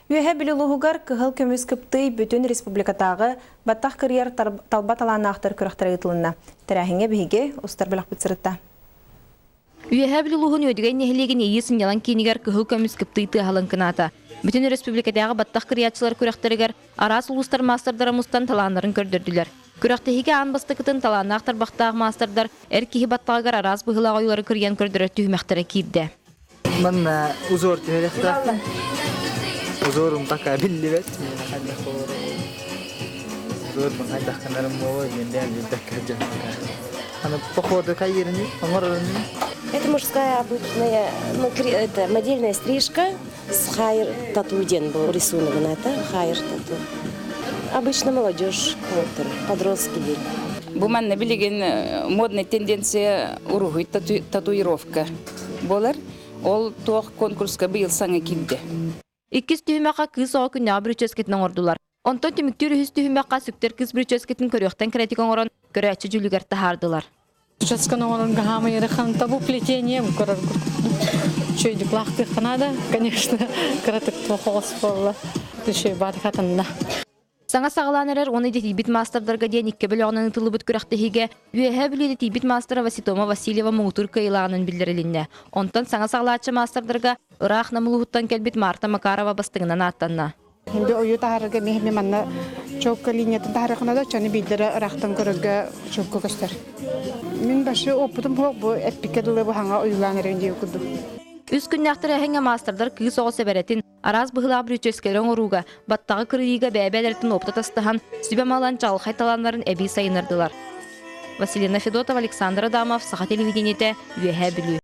Үөһэ Бүлүү улууһугар Кыһыл көмүс кыптый бүтүн республикатааҕы баттах кырыйар талба талааннаахтар күрэхтэрэ ыытылынна. Тэрээһиҥҥэ биһиги устар бөлөхпүт сырытта. Үөһээ Бүлүү улууһун Үөдүгэй нэһилиэгин Ийии сынньалаҥ киинигэр Кыһыл көмүс кыптый тыаһалын кынаата. Бүтүн өрөспүүбүлүкэтээҕи баттах кырыйааччылар күрэхтэригэр араас улуустар маастардара мустан талааннарын көрдөрдүлэр. Күрэхтэһиигэ аан бастакытын талааннаах тарбахтаах маастардар эр киһи баттаҕыгар араас быһыылаах ойуулары кырыйан көрдөрөр түһүмэхтэрэ киирдэ. Манна узор түһэриэхтээхпин. Узорум пока биллибэт. Хайдах Узорбун хайдах гынарым буолуо диэн бэйэм билбэккэ сылдьабын. Аны походу хайыырыный, оҥорорунуй? Это мужская обычная, ну, это модельная стрижка с хайр тату диэн был рисунок это хайр тату. Обычно молодежь, подростки день. Бу манна билигин модная тенденция уруһуй татуировка буолар. Ол туох конкурска быйыл саҥа киирдэ. Иккис түһүмэххэ кыыс оҕо күннээҕи бүрүчүөскэтин оҥордулар. Онтон түмүктүүр үһүс түһүмэххэ сүктэр кыыс бүрүчүөскэтин көрүөхтэн кэрэтик оҥорон, көрөөччү дьүүлүгэр таһаардылар. Прическаны оҥорорго хаамай ыарахан табу плетение көрөр үчүгэйдик лаахтыахха наада, конечно, кыратык туох оҕус буолла. Үчүгэй баатыкатынна. Саҥа саҕалаан эрэр уонна идэтийбит маастардарга диэн икки бөлөҕүнэн ыытыллыбыт күрэхтэһиигэ Үөһээ Бүлүү идэтийбит маастара Васитома Васильева муҥутуур кыайыылааҕынан биллэрилиннэ. Онтон саҥа саҕалааччы маастардарга ыраах Нам улууһуттан кэлбит Марта Макарова бастыҥынан ааттанна. Хинди ойуу таһаарарга миһими манна чокка линиятын таһаарыахына да чаны биирдэрэ ыраахтан көрөргө чокка көстөр. Мин башы опытым суох бу эппиккэ дылы бу хаҥа ойуулаан эрэн диэн курдук. Үс күннээх тэрээһиҥҥэ маастардар кыыс оҕо сэбэрэтин, Араас быһыылаах бүрүчүөскэлэри оҥорууга, баттаҕы кырыйыыга бэйэ-бэйэлэриттэн уопут атастаһан, сүбэ-малан чаҕылхай талааннарын эбии сайыннардылар. Василина Федотова, Александр Адамов, Саха телевидениетэ, Үөһээ Бүлүү.